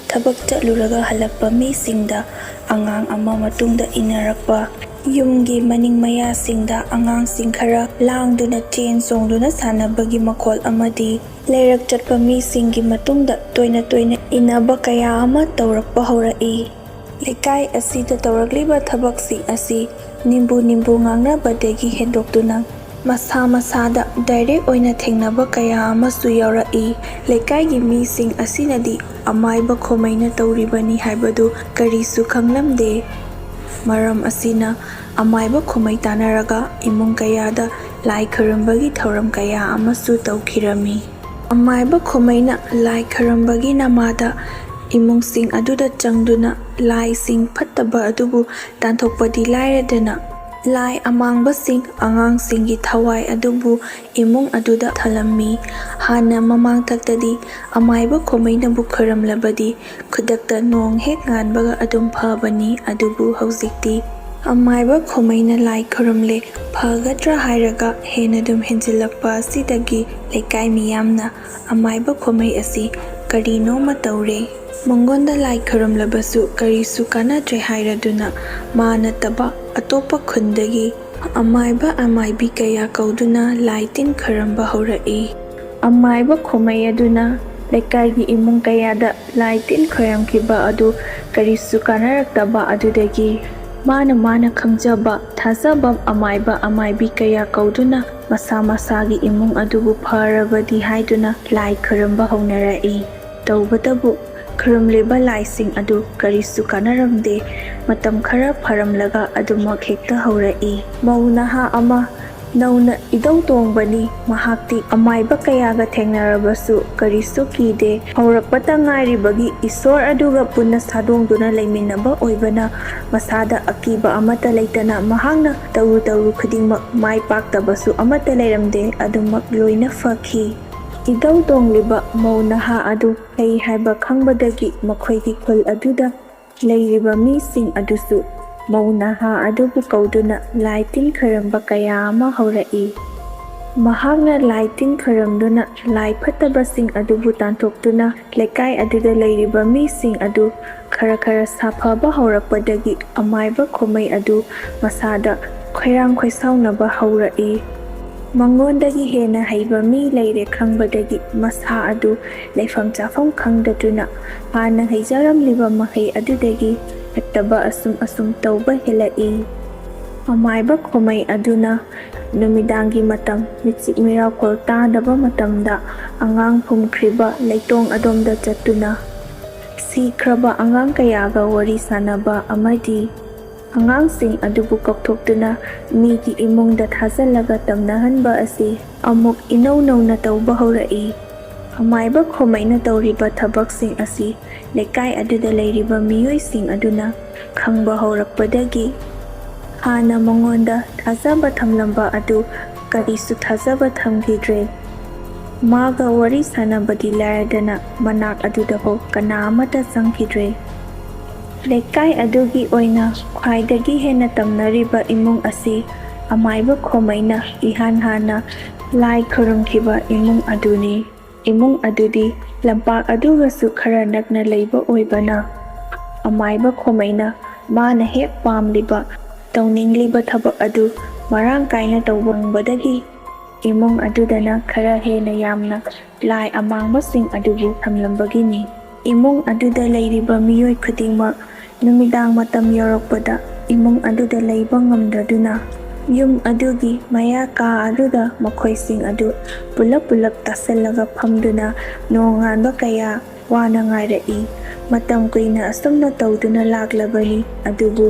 ꯊꯕꯛ ꯆꯠꯂꯨꯔꯒ ꯍꯜꯂꯛꯄ ꯃꯤꯁꯤꯡꯗ ꯑꯉꯥꯡ ꯑꯃ ꯃꯇꯨꯡꯗ ꯏꯟꯅꯔꯛꯄ, ꯌꯨꯝꯒꯤ ꯃꯅꯤꯡ ꯃꯌꯥꯁꯤꯡꯗ ꯑꯉꯥꯡꯁꯤꯡ ꯈꯔ ꯂꯥꯡꯗꯨꯅ ꯆꯦꯟ ꯆꯣꯡꯗꯨꯅ ꯁꯥꯟꯅꯕꯒꯤ ꯃꯈꯣꯜ ꯑꯃꯗꯤ ꯂꯩꯔꯛ ꯆꯠꯄ ꯃꯤꯁꯤꯡꯒꯤ ꯃꯇꯨꯡꯗ ꯇꯣꯏꯅ ꯇꯣꯏꯅ ꯏꯟꯅꯕ ꯀꯌꯥ ꯑꯃ ꯇꯧꯔꯛꯄ ꯍꯧꯔꯛꯏ꯫ ꯂꯩꯀꯥꯏ ꯑꯁꯤꯗ ꯇꯧꯔꯛꯂꯤꯕ ꯊꯕꯛꯁꯤꯡ ꯑꯁꯤ ꯅꯤꯝꯕꯨ ꯅꯤꯝꯕꯨ ꯉꯥꯡꯅꯕꯗꯒꯤ ꯍꯦꯟꯗꯣꯛꯇꯨꯅ ꯃꯁꯥ ꯃꯁꯥꯗ ꯗꯥꯏꯔꯦꯛ ꯑꯣꯏꯅ ꯊꯦꯡꯅꯕ ꯀꯌꯥ ꯑꯃꯁꯨ ꯌꯥꯎꯔꯛꯏ꯫ ꯂꯩꯀꯥꯏꯒꯤ ꯃꯤꯁꯤꯡ ꯑꯁꯤꯅꯗꯤ ꯑꯃꯥꯏꯕ ꯈꯣꯃꯩꯅ ꯇꯧꯔꯤꯕꯅꯤ ꯍꯥꯏꯕꯗꯨ ꯀꯔꯤꯁꯨ ꯈꯪꯂꯝꯗꯦ꯫ ꯃꯔꯝ ꯑꯁꯤꯅ ꯑꯃꯥꯏꯕ ꯈꯣꯃꯩ ꯇꯥꯟꯅꯔꯒ ꯏꯃꯨꯡ ꯀꯌꯥꯗ ꯂꯥꯏ ꯈꯨꯔꯨꯝꯕꯒꯤ ꯊꯧꯔꯝ ꯀꯌꯥ ꯑꯃꯁꯨ ꯇꯧꯈꯤꯔꯝꯃꯤ꯫ ꯑꯃꯥꯏꯕ ꯈꯣꯃꯩꯅ ꯂꯥꯏ ꯈꯨꯔꯨꯝꯕꯒꯤ ꯅꯃꯥꯗ ꯏꯃꯨꯡꯁꯤꯡ ꯑꯗꯨꯗ ꯆꯪꯗꯨꯅ ꯂꯥꯏꯁꯤꯡ ꯐꯠꯇꯕ ꯑꯗꯨꯕꯨ ꯇꯥꯟꯊꯣꯛꯄꯗꯤ ꯂꯥꯏꯔꯗꯅ, ꯂꯥꯏ ꯑꯃꯥꯡꯕꯁꯤꯡ ꯑꯉꯥꯡꯁꯤꯡꯒꯤ ꯊꯋꯥꯏ ꯑꯗꯨꯕꯨ ꯏꯃꯨꯡ ꯑꯗꯨꯗ ꯊꯜꯂꯝꯃꯤ꯫ ꯍꯥꯟꯅ ꯃꯃꯥꯡꯊꯛꯇꯗꯤ ꯑꯃꯥꯏꯕ ꯈꯣꯃꯩꯅꯕꯨ ꯈꯨꯔꯨꯝꯂꯕꯗꯤ ꯈꯨꯗꯛꯇ ꯅꯣꯡ ꯍꯦꯛ ꯉꯥꯟꯕꯒ ꯑꯗꯨꯝ ꯐꯕꯅꯤ꯫ ꯑꯗꯨꯕꯨ ꯍꯧꯖꯤꯛꯇꯤ ꯑꯃꯥꯏꯕ ꯈꯣꯃꯩꯅ ꯂꯥꯏ ꯈꯨꯔꯨꯝꯂꯦ, ꯐꯒꯗ꯭ꯔꯥ ꯍꯥꯏꯔꯒ ꯍꯦꯟꯅ ꯑꯗꯨꯝ ꯍꯦꯟꯖꯤꯜꯂꯛꯄ ꯑꯁꯤꯗꯒꯤ ꯂꯩꯀꯥꯏ ꯃꯤꯌꯥꯝꯅ ꯑꯃꯥꯏꯕ ꯈꯣꯃꯩ ꯑꯁꯤ ꯀꯔꯤꯅꯣꯃ ꯇꯧꯔꯦ, ꯃꯉꯣꯟꯗ ꯂꯥꯏ ꯈꯨꯔꯨꯝꯂꯕꯁꯨ ꯀꯔꯤꯁꯨ ꯀꯥꯟꯅꯗ꯭ꯔꯦ ꯍꯥꯏꯔꯗꯨꯅ ꯃꯥ ꯅꯠꯇꯕ ꯑꯇꯣꯞꯄ ꯈꯨꯟꯗꯒꯤ ꯑꯃꯥꯏꯕ ꯑꯃꯥꯏꯕꯤ ꯀꯌꯥ ꯀꯧꯗꯨꯅ ꯂꯥꯏ ꯇꯤꯟ ꯈꯨꯔꯨꯝꯕ ꯍꯧꯔꯛꯏ꯫ ꯑꯃꯥꯏꯕ ꯈꯣꯃꯩ ꯑꯗꯨꯅ ꯂꯩꯀꯥꯏꯒꯤ ꯏꯃꯨꯡ ꯀꯌꯥꯗ ꯂꯥꯏ ꯇꯤꯟ ꯈꯣꯏꯔꯝꯈꯤꯕ ꯑꯗꯨ ꯀꯔꯤꯁꯨ ꯀꯥꯟꯅꯔꯛꯇꯕ ꯑꯗꯨꯗꯒꯤ ꯃꯥꯅ ꯃꯥꯅ ꯈꯪꯖꯕ ꯊꯥꯖꯕ ꯑꯃꯥꯏꯕ ꯑꯃꯥꯏꯕꯤ ꯀꯌꯥ ꯀꯧꯗꯨꯅ ꯃꯁꯥ ꯃꯁꯥꯒꯤ ꯏꯃꯨꯡ ꯑꯗꯨꯕꯨ ꯐꯔꯕꯗꯤ ꯍꯥꯏꯗꯨꯅ ꯂꯥꯏ ꯈꯨꯔꯨꯝꯕ ꯍꯧꯅꯔꯛꯏ꯫ ꯇꯧꯕꯇꯕꯨ ꯈꯨꯔꯨꯝꯂꯤꯕ ꯂꯥꯏꯁꯤꯡ ꯑꯗꯨ ꯀꯔꯤꯁꯨ ꯀꯥꯟꯅꯔꯝꯗꯦ꯫ ꯃꯇꯝ ꯈꯔ ꯐꯔꯝꯂꯒ ꯑꯗꯨꯃꯛ ꯍꯦꯛꯇ ꯍꯧꯔꯛꯏ꯫ ꯃꯧ ꯅꯍꯥ ꯑꯃ ꯅꯧꯅ ꯏꯗꯧ ꯇꯣꯡꯕꯅꯤ꯫ ꯃꯍꯥꯛꯇꯤ ꯑꯃꯥꯏꯕ ꯀꯌꯥꯒ ꯊꯦꯡꯅꯔꯕꯁꯨ ꯀꯔꯤꯁꯨ ꯀꯤꯗꯦ꯫ ꯍꯧꯔꯛꯄꯇ ꯉꯥꯏꯔꯤꯕꯒꯤ ꯏꯁꯣꯔ ꯑꯗꯨꯒ ꯄꯨꯟꯅ ꯁꯥꯗꯣꯡꯗꯨꯅ ꯂꯩꯃꯤꯟꯅꯕ ꯑꯣꯏꯕꯅ ꯃꯁꯥꯗ ꯑꯀꯤꯕ ꯑꯃꯠꯇ ꯂꯩꯇꯅ ꯃꯍꯥꯛꯅ ꯇꯧꯔꯨ ꯇꯧꯔꯨ ꯈꯨꯗꯤꯡꯃꯛ ꯃꯥꯏ ꯄꯥꯛꯇꯕꯁꯨ ꯑꯃꯠꯇ ꯂꯩꯔꯝꯗꯦ꯫ ꯑꯗꯨꯃꯛ ꯂꯣꯏꯅ ꯐꯈꯤ꯫ ꯏꯗꯧ ꯇꯣꯡꯂꯤꯕ ꯃꯧ ꯅꯍꯥ ꯑꯗꯨ ꯐꯩ ꯍꯥꯏꯕ ꯈꯪꯕꯗꯒꯤ ꯃꯈꯣꯏꯒꯤ ꯈꯨꯜ ꯑꯗꯨꯗ ꯂꯩꯔꯤꯕ ꯃꯤꯁꯤꯡ ꯑꯗꯨꯁꯨ ꯃꯧ ꯅꯍꯥ ꯑꯗꯨꯕꯨ ꯀꯧꯗꯨꯅ ꯂꯥꯏ ꯇꯤꯟ ꯈꯣꯏꯔꯝꯕ ꯀꯌꯥ ꯑꯃ ꯍꯧꯔꯛꯏ꯫ ꯃꯍꯥꯛꯅ ꯂꯥꯏ ꯇꯤꯟ ꯈꯣꯏꯔꯝꯗꯨꯅ ꯂꯥꯏ ꯐꯠꯇꯕꯁꯤꯡ ꯑꯗꯨꯕꯨ ꯇꯥꯟꯊꯣꯛꯇꯨꯅ ꯂꯩꯀꯥꯏ ꯑꯗꯨꯗ ꯂꯩꯔꯤꯕ ꯃꯤꯁꯤꯡ ꯑꯗꯨ ꯈꯔ ꯈꯔ ꯁꯥꯐꯕ ꯍꯧꯔꯛꯄꯗꯒꯤ ꯑꯃꯥꯏꯕ ꯈꯣꯃꯩ ꯑꯗꯨ ꯃꯁꯥꯗ ꯈꯣꯏꯔꯥꯡ ꯈꯣꯏꯁꯥꯎꯅꯕ ꯍꯧꯔꯛꯏ꯫ ꯃꯉꯣꯟꯗꯒꯤ ꯍꯦꯟꯅ ꯍꯩꯕ ꯃꯤ ꯂꯩꯔꯦ ꯈꯪꯕꯗꯒꯤ ꯃꯁꯥ ꯑꯗꯨ ꯂꯩꯐꯝ ꯆꯥꯐꯝ ꯈꯪꯗꯗꯨꯅ ꯍꯥꯟꯅ ꯍꯩꯖꯔꯝꯂꯤꯕ ꯃꯍꯩ ꯑꯗꯨꯗꯒꯤ ꯐꯠꯇꯕ ꯑꯁꯨꯝ ꯑꯁꯨꯝ ꯇꯧꯕ ꯍꯦꯜꯂꯛꯏ꯫ ꯑꯃꯥꯏꯕ ꯈꯣꯃꯩ ꯑꯗꯨꯅ ꯅꯨꯃꯤꯗꯥꯡꯒꯤ ꯃꯇꯝ ꯃꯤꯆꯤꯛ ꯃꯤꯔꯥꯎꯈꯣꯜ ꯇꯥꯗꯕ ꯃꯇꯝꯗ ꯑꯉꯥꯡ ꯐꯨꯝꯈ꯭ꯔꯤꯕ ꯂꯩꯇꯣꯡ ꯑꯗꯣꯝꯗ ꯆꯠꯇꯨꯅ ꯁꯤꯈ꯭ꯔꯕ ꯑꯉꯥꯡ ꯀꯌꯥꯒ ꯋꯥꯔꯤ ꯁꯥꯅꯕ ꯑꯃꯗꯤ ꯑꯉꯥꯡꯁꯤꯡ ꯑꯗꯨꯕꯨ ꯀꯧꯊꯣꯛꯇꯨꯅ ꯃꯤꯒꯤ ꯏꯃꯨꯡꯗ ꯊꯥꯖꯤꯜꯂꯒ ꯇꯝꯅꯍꯟꯕ ꯑꯁꯤ ꯑꯃꯨꯛ ꯏꯅꯧ ꯅꯧꯅ ꯇꯧꯕ ꯍꯧꯔꯛꯏ꯫ ꯑꯃꯥꯏꯕ ꯈꯣꯃꯩꯅ ꯇꯧꯔꯤꯕ ꯊꯕꯛꯁꯤꯡ ꯑꯁꯤ ꯂꯩꯀꯥꯏ ꯑꯗꯨꯗ ꯂꯩꯔꯤꯕ ꯃꯤꯑꯣꯏꯁꯤꯡ ꯑꯗꯨꯅ ꯈꯪꯕ ꯍꯧꯔꯛꯄꯗꯒꯤ ꯍꯥꯟꯅ ꯃꯉꯣꯟꯗ ꯊꯥꯖꯕ ꯊꯝꯂꯝꯕ ꯑꯗꯨ ꯀꯔꯤꯁꯨ ꯊꯥꯖꯕ ꯊꯝꯈꯤꯗ꯭ꯔꯦ꯫ ꯃꯥꯒ ꯋꯥꯔꯤ ꯁꯥꯅꯕꯗꯤ ꯂꯥꯏꯔꯗꯅ ꯃꯅꯥꯛ ꯑꯗꯨꯗꯐꯥꯎ ꯀꯅꯥ ꯑꯃꯠꯇ ꯆꯪꯈꯤꯗ꯭ꯔꯦ꯫ ꯂꯩꯀꯥꯏ ꯑꯗꯨꯒꯤ ꯑꯣꯏꯅ ꯈ꯭ꯋꯥꯏꯗꯒꯤ ꯍꯦꯟꯅ ꯇꯝꯅꯔꯤꯕ ꯏꯃꯨꯡ ꯑꯁꯤ ꯑꯃꯥꯏꯕ ꯈꯣꯃꯩꯅ ꯏꯍꯥꯟ ꯍꯥꯟꯅ ꯂꯥꯏ ꯈꯨꯔꯨꯝꯈꯤꯕ ꯏꯃꯨꯡ ꯑꯗꯨꯅꯤ꯫ ꯏꯃꯨꯡ ꯑꯗꯨꯗꯤ ꯂꯝꯄꯥꯛ ꯑꯗꯨꯒꯁꯨ ꯈꯔ ꯅꯛꯅ ꯂꯩꯕ ꯑꯣꯏꯕꯅ ꯑꯃꯥꯏꯕ ꯈꯣꯃꯩꯅ ꯃꯥꯅ ꯍꯦꯛ ꯄꯥꯝꯂꯤꯕ, ꯇꯧꯅꯤꯡꯂꯤꯕ ꯊꯕꯛ ꯑꯗꯨ ꯃꯔꯥꯡ ꯀꯥꯏꯅ ꯇꯧꯕ ꯉꯝꯕꯗꯒꯤ ꯏꯃꯨꯡ ꯑꯗꯨꯗꯅ ꯈꯔ ꯍꯦꯟꯅ ꯌꯥꯝꯅ ꯂꯥꯏ ꯑꯃꯥꯡꯕꯁꯤꯡ ꯑꯗꯨꯕꯨ ꯊꯝꯂꯝꯕꯒꯤꯅꯤ꯫ ꯏꯃꯨꯡ ꯑꯗꯨꯗ ꯂꯩꯔꯤꯕ ꯃꯤꯑꯣꯏ ꯈꯨꯗꯤꯡꯃꯛ ꯅꯨꯃꯤꯗꯥꯡ ꯃꯇꯝ ꯌꯧꯔꯛꯄꯗ ꯏꯃꯨꯡ ꯑꯗꯨꯗ ꯂꯩꯕ ꯉꯝꯗꯗꯨꯅ ꯌꯨꯝ ꯑꯗꯨꯒꯤ ꯃꯌꯥ ꯀꯥ ꯑꯗꯨꯗ ꯃꯈꯣꯏꯁꯤꯡ ꯑꯗꯨ ꯄꯨꯂꯞ ꯄꯨꯂꯞ ꯇꯥꯁꯤꯜꯂꯒ ꯐꯝꯗꯨꯅ ꯅꯣꯡꯉꯥꯟꯕ ꯀꯌꯥ ꯋꯥꯅ ꯉꯥꯏꯔꯛꯏ꯫ ꯃꯇꯝ ꯀꯨꯏꯅ ꯑꯁꯨꯝꯅ ꯇꯧꯗꯨꯅ ꯂꯥꯛꯂꯕꯅꯤ꯫ ꯑꯗꯨꯕꯨ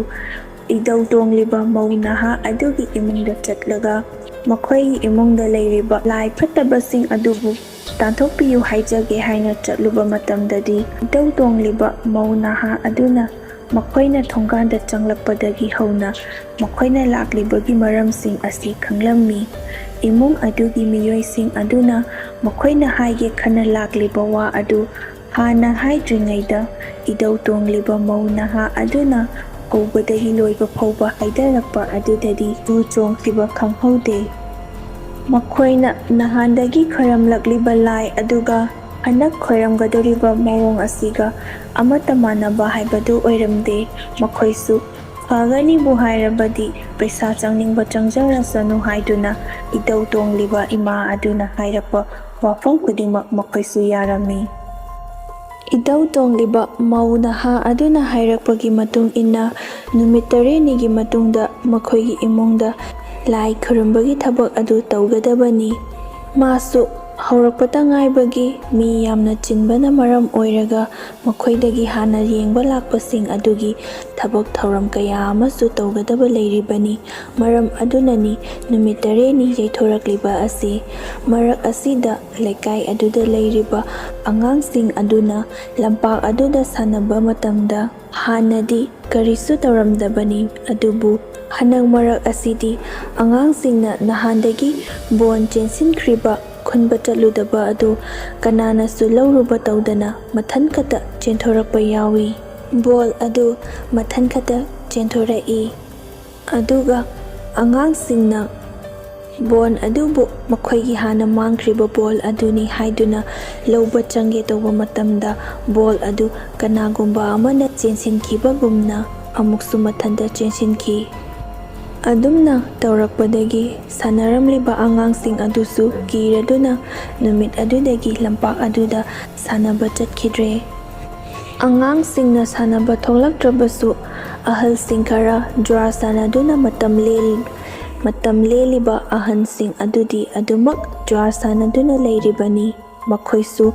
ꯏꯗꯧ ꯇꯣꯡꯂꯤꯕ ꯃꯧ ꯅꯍꯥ ꯑꯗꯨꯒꯤ ꯏꯃꯨꯡꯗ ꯆꯠꯂꯒ ꯃꯈꯣꯏꯒꯤ ꯏꯃꯨꯡꯗ ꯂꯩꯔꯤꯕ ꯂꯥꯏ ꯐꯠꯇꯕꯁꯤꯡ ꯑꯗꯨꯕꯨ ꯇꯥꯟꯊꯣꯛꯄꯤꯌꯨ ꯍꯥꯏꯖꯒꯦ ꯍꯥꯏꯅ ꯆꯠꯂꯨꯕ ꯃꯇꯝꯗꯗꯤ ꯏꯇꯧ ꯇꯣꯡꯂꯤꯕ ꯃꯧ ꯅꯍꯥ ꯑꯗꯨꯅ ꯃꯈꯣꯏꯅ ꯊꯣꯡꯒꯥꯟꯗ ꯆꯪꯂꯛꯄꯗꯒꯤ ꯍꯧꯅ ꯃꯈꯣꯏꯅ ꯂꯥꯛꯂꯤꯕꯒꯤ ꯃꯔꯝꯁꯤꯡ ꯑꯁꯤ ꯈꯪꯂꯝꯃꯤ꯫ ꯏꯃꯨꯡ ꯑꯗꯨꯒꯤ ꯃꯤꯑꯣꯏꯁꯤꯡ ꯑꯗꯨꯅ ꯃꯈꯣꯏꯅ ꯍꯥꯏꯒꯦ ꯈꯟꯅ ꯂꯥꯛꯂꯤꯕ ꯋꯥ ꯑꯗꯨ ꯍꯥꯟꯅ ꯍꯥꯏꯗ꯭ꯔꯤꯉꯩꯗ ꯏꯗꯧ ꯇꯣꯡꯂꯤꯕ ꯃꯧ ꯅꯍꯥ ꯑꯗꯨꯅ ꯍꯧꯕꯗꯒꯤ ꯂꯣꯏꯕ ꯐꯥꯎꯕ ꯍꯥꯏꯗꯔꯛꯄ ꯑꯗꯨꯗꯗꯤ ꯇꯨ ꯆꯣꯡꯈꯤꯕ ꯈꯪꯍꯧꯗꯦ꯫ ꯃꯈꯣꯏꯅ ꯅꯍꯥꯟꯗꯒꯤ ꯈꯣꯏꯔꯝꯂꯛꯂꯤꯕ ꯂꯥꯏ ꯑꯗꯨꯒ ꯍꯟꯗꯛ ꯈꯣꯏꯔꯝꯒꯗꯧꯔꯤꯕ ꯃꯑꯣꯡ ꯑꯁꯤꯒ ꯑꯃꯠꯇ ꯃꯥꯟꯅꯕ ꯍꯥꯏꯕꯗꯨ ꯑꯣꯏꯔꯝꯗꯦ꯫ ꯃꯈꯣꯏꯁꯨ "ꯐꯒꯅꯤꯕꯨ ꯍꯥꯏꯔꯕꯗꯤ ꯄꯩꯁꯥ ꯆꯪꯅꯤꯡꯕ ꯆꯪꯖꯔꯁꯅꯨ" ꯍꯥꯏꯗꯨꯅ ꯏꯇꯧ ꯇꯣꯡꯂꯤꯕ ꯏꯃꯥ ꯑꯗꯨꯅ ꯍꯥꯏꯔꯛꯄ ꯋꯥꯐꯝ ꯈꯨꯗꯤꯡꯃꯛ ꯃꯈꯣꯏꯁꯨ ꯌꯥꯔꯝꯃꯤ꯫ ꯏꯇꯧ ꯇꯣꯡꯂꯤꯕ ꯃꯧ ꯅꯍꯥ ꯑꯗꯨꯅ ꯍꯥꯏꯔꯛꯄꯒꯤ ꯃꯇꯨꯡ ꯏꯟꯅ, ꯅꯨꯃꯤꯠ ꯇꯔꯦꯠꯅꯤꯒꯤ ꯃꯇꯨꯡꯗ ꯃꯈꯣꯏꯒꯤ ꯏꯃꯨꯡꯗ ꯂꯥꯏ ꯈꯨꯔꯨꯝꯕꯒꯤ ꯊꯕꯛ ꯑꯗꯨ ꯇꯧꯒꯗꯕꯅꯤ꯫ ꯃꯥꯁꯨ ꯍꯧꯔꯛꯄꯇ ꯉꯥꯏꯕꯒꯤ ꯃꯤ ꯌꯥꯝꯅ ꯆꯤꯟꯕꯅ ꯃꯔꯝ ꯑꯣꯏꯔꯒ ꯃꯈꯣꯏꯗꯒꯤ ꯍꯥꯟꯅ ꯌꯦꯡꯕ ꯂꯥꯛꯄꯁꯤꯡ ꯑꯗꯨꯒꯤ ꯊꯕꯛ ꯊꯧꯔꯝ ꯀꯌꯥ ꯑꯃꯁꯨ ꯇꯧꯒꯗꯕ ꯂꯩꯔꯤꯕꯅꯤ꯫ ꯃꯔꯝ ꯑꯗꯨꯅꯅꯤ ꯅꯨꯃꯤꯠ ꯇꯔꯦꯠꯅꯤ ꯌꯩꯊꯣꯔꯛꯂꯤꯕ ꯑꯁꯤ꯫ ꯃꯔꯛ ꯑꯁꯤꯗ ꯂꯩꯀꯥꯏ ꯑꯗꯨꯗ ꯂꯩꯔꯤꯕ ꯑꯉꯥꯡꯁꯤꯡ ꯑꯗꯨꯅ ꯂꯝꯄꯥꯛ ꯑꯗꯨꯗ ꯁꯥꯟꯅꯕ ꯃꯇꯝꯗ ꯍꯥꯟꯅꯗꯤ ꯀꯔꯤꯁꯨ ꯇꯧꯔꯝꯗꯕꯅꯤ, ꯑꯗꯨꯕꯨ ꯍꯟꯗꯛ ꯃꯔꯛ ꯑꯁꯤꯗꯤ ꯑꯉꯥꯡꯁꯤꯡꯅ ꯅꯍꯥꯟꯗꯒꯤ ꯕꯣꯟ ꯆꯦꯟꯁꯤꯟꯈ꯭ꯔꯤꯕ ꯈꯨꯟꯕ ꯆꯠꯂꯨꯗꯕ ꯑꯗꯨ ꯀꯅꯥꯅꯁꯨ ꯂꯧꯔꯨꯕ ꯇꯧꯗꯅ ꯃꯊꯟ ꯈꯛꯇ ꯆꯦꯟꯊꯣꯔꯛꯄ ꯌꯥꯎꯏ꯫ ꯕꯣꯜ ꯑꯗꯨ ꯃꯊꯟ ꯈꯛꯇ ꯆꯦꯟꯊꯣꯔꯛꯏ꯫ ꯑꯗꯨꯒ ꯑꯉꯥꯡꯁꯤꯡꯅ ꯕꯣꯜ ꯑꯗꯨꯕꯨ ꯃꯈꯣꯏꯒꯤ ꯍꯥꯟꯅ ꯃꯥꯡꯈ꯭ꯔꯤꯕ ꯕꯣꯜ ꯑꯗꯨꯅꯤ ꯍꯥꯏꯗꯨꯅ ꯂꯧꯕ ꯆꯪꯒꯦ ꯇꯧꯕ ꯃꯇꯝꯗ ꯕꯣꯜ ꯑꯗꯨ ꯀꯅꯥꯒꯨꯝꯕ ꯑꯃꯅ ꯆꯦꯟꯁꯤꯟꯈꯤꯕꯒꯨꯝꯅ ꯑꯃꯨꯛꯁꯨ ꯃꯊꯟꯇ ꯆꯦꯟꯁꯤꯟꯈꯤ꯫ ꯑꯗꯨꯝꯅ ꯇꯧꯔꯛꯄꯗꯒꯤ ꯁꯥꯟꯅꯔꯝꯂꯤꯕ ꯑꯉꯥꯡꯁꯤꯡ ꯑꯗꯨꯁꯨ ꯀꯤꯔꯗꯨꯅ ꯅꯨꯃꯤꯠ ꯑꯗꯨꯗꯒꯤ ꯂꯝꯄꯥꯛ ꯑꯗꯨꯗ ꯁꯥꯟꯅꯕ ꯆꯠꯈꯤꯗ꯭ꯔꯦ꯫ ꯑꯉꯥꯡꯁꯤꯡꯅ ꯁꯥꯟꯅꯕ ꯊꯣꯛꯂꯛꯇ꯭ꯔꯕꯁꯨ ꯑꯍꯜꯁꯤꯡ ꯈꯔ ꯖ꯭ꯋꯥꯔ ꯁꯥꯟꯅꯗꯨꯅ ꯃꯇꯝ ꯂꯦꯜ-, ꯃꯇꯝ ꯂꯦꯜꯂꯤꯕ ꯑꯍꯟꯁꯤꯡ ꯑꯗꯨꯗꯤ ꯑꯗꯨꯃꯛ ꯖ꯭ꯋꯥꯔ ꯁꯥꯟꯅꯗꯨꯅ ꯂꯩꯔꯤꯕꯅꯤ꯫ ꯃꯈꯣꯏꯁꯨ